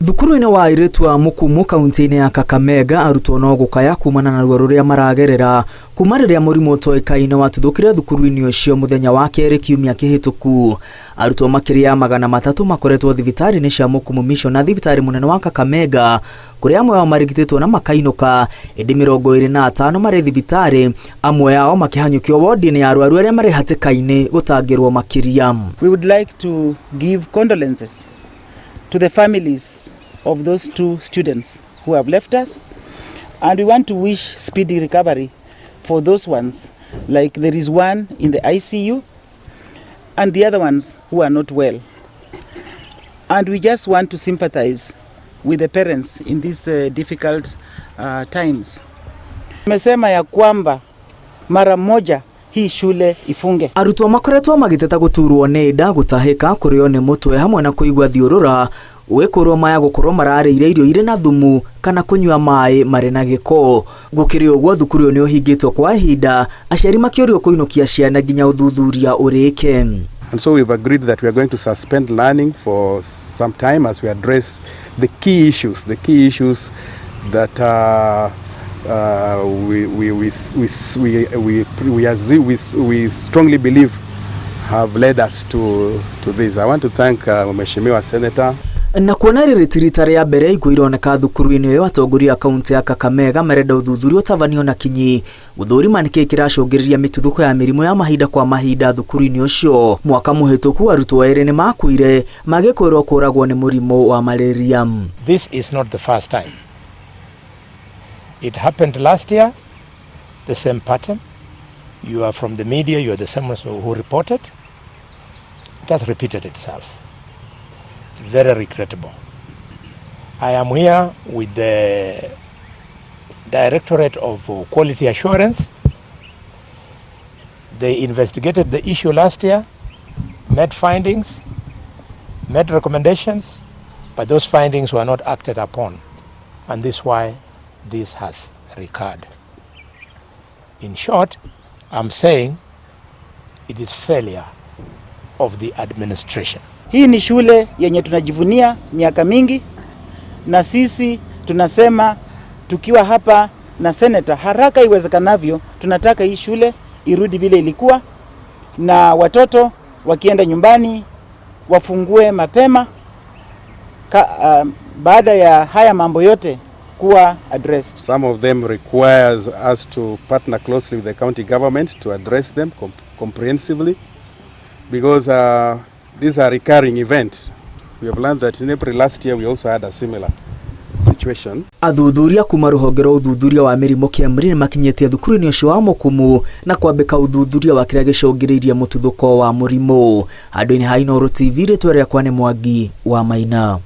Thukuru-inĩ wa airĩtu a Mukumu kaunti-inĩ ya Kakamega arutwo no gũkaya kumana na ruo rũrĩa maragerera kuma rĩrĩa mũrimũ ũtoĩkaine watuthũkire thukuru-inĩ ũcio mũthenya wa kerĩ kiumia kĩhĩtũku. Arutwo makĩria ya 300 makoretwo thibitarĩ-inĩ cia Mukumu Mission na thibitarĩ mũnene wa Kakamega kũrĩa amwe ao marigitĩtwo na makainũka ĩndĩ 25 marĩ thibitarĩ amwe ao makĩhanyũkio wodi-inĩ ya arwaru arĩa marĩ hatĩka-inĩ gũtangĩrwo makĩria. We would like to give condolences to the families of those two students who have left us, and we want to wish speedy recovery for those ones, like there is one in the ICU and the other ones who are not well. And we just want to sympathize with the parents in these difficult times. Tumesema ya kwamba mara moja hii shule ifunge. Arutwo makoretwo magĩteta gũturwo nĩ nda, gũtahĩka, kũrĩo nĩ mũtwe hamwe na kũigua thiũrũra gwĩkũrwo maya gũkorwo mararĩire irio irĩ na thumu kana kũnyua maĩ marĩ na gĩko. Gũkĩrĩ ũguo thukuru ũyũ nĩ ũhingĩtwo kwa ihinda, aciari makĩũrio kũinũkia ciana nginya ũthuthuria ũrĩke. And so we've agreed that we are going to suspend learning for some time as we address the key issues that we strongly believe have led us to this. I want to thank Mheshimiwa Senator. Na kuona rĩrĩ ti rita rĩa mbere ikuũ ironeka thukuru-inĩ ũyũ, atongoria a kaunti ya Kakamega marenda ũthuthuria ũtabanio na kinyi gũthũrima nĩkĩĩ kĩracũngĩrĩria mĩtuthũko ya mĩrimũ ya mahinda kwa mahinda thukuru-inĩ ũcio. Mwaka mũhĩtũku arutwo erĩ nĩ makuire magĩkwĩrwo kũragwo nĩ mũrimũ wa malaria. This is not the first time. It happened last year, the same pattern. You are from the media, you are the same ones who reported. It has repeated itself. Very regrettable. I am here with the Directorate of Quality Assurance. They investigated the issue last year, made findings, made recommendations, but those findings were not acted upon. And this is why this has recurred. In short, I'm saying it is failure of the administration. Hii ni shule yenye tunajivunia miaka mingi, na sisi tunasema tukiwa hapa na senator, haraka iwezekanavyo, tunataka hii shule irudi vile ilikuwa, na watoto wakienda nyumbani wafungue mapema baada ya haya mambo yote kuwa addressed. Some of them requires us to partner closely with the county government to address them comprehensively because these are recurring events. We have learned that in April last year we also had a similar situation. Athuthuria kuma rũhonge rwa ũthuthuria wa mĩrimũ KEMRI nĩmakinyĩtie thukuru-inĩ ũcio wa Mukumu na kwambĩka ũthuthuria wa kĩrĩa gĩcũngĩrĩirie mũtuthũko wa mũrimũ. Handũ-inĩ ha Inooro TV, rĩtwa rĩakwa nĩ Mwangi wa Maina.